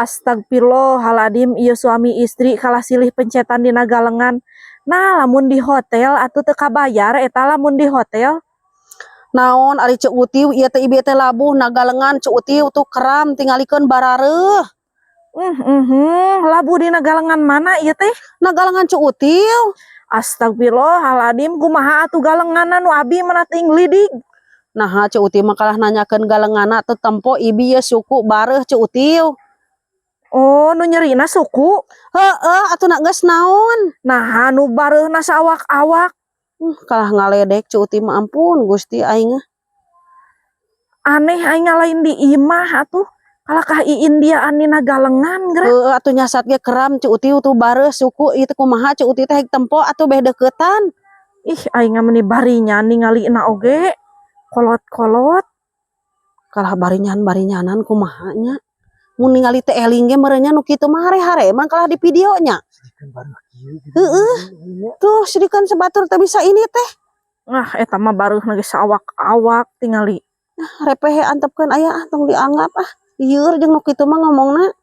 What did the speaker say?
Astagfirullahaladzim, ieu suami istri kalah silih pencetan dina galengan. Nah, lamun di hotel atuh teu kabayar eta lamun di hotel. Naon ari Ceu Utiu ieu teh, ibi teh labuh na galengan Ceu Utiu tuh, keram tingalikeun, barareuh. Labuh dina galengan mana ieu teh? Na galengan Ceu Utiu. Astagfirullahaladzim, kumaha atuh galenganna, nu abi mana teu lidig. Nah, Ceu Utiu mah kalah nanyakeun galenganna, teu tempo ibi ye suku bareuh, Ceu Utiu. Oh, nu nyerina suku. Heeh, atuh nak geus naon? Nah, nu bareuhna saawak-awak. Kalah ngaledek Ceu Utiu mah, ampun Gusti aing mah. Aneh, aing lain di imah atuh. Kalah kah Indiaan dina galengan geura. Heeh atuh, nyasat ge keram Ceu Utiu tuh, bareuh suku ieu teh. Kumaha Ceu Utiu teh, tempo atuh beh deuketan. Ih, aing mah meuni barinya ningalina oge. Kolot-kolot. Kalah barinyan-barinyanan kumaha nya. Mun ningali teh eling ge meureun nya, nu kitu mah hare-hare emang kalah di video nya. Heeh. Tuh sidikeun sebatur teh bisa ini teh. Ah, eta mah bareuhna ge saawak-awak tingali. Repehe, antepkeun aya ah, tong dianggap ah. Lieur jeung nu kitu mah ngomongna.